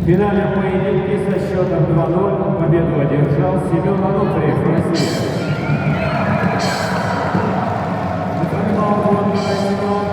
В финальном поединке со счетом 2-0 победу одержал Семен Ануфриев, Россия. The final bout won by Семен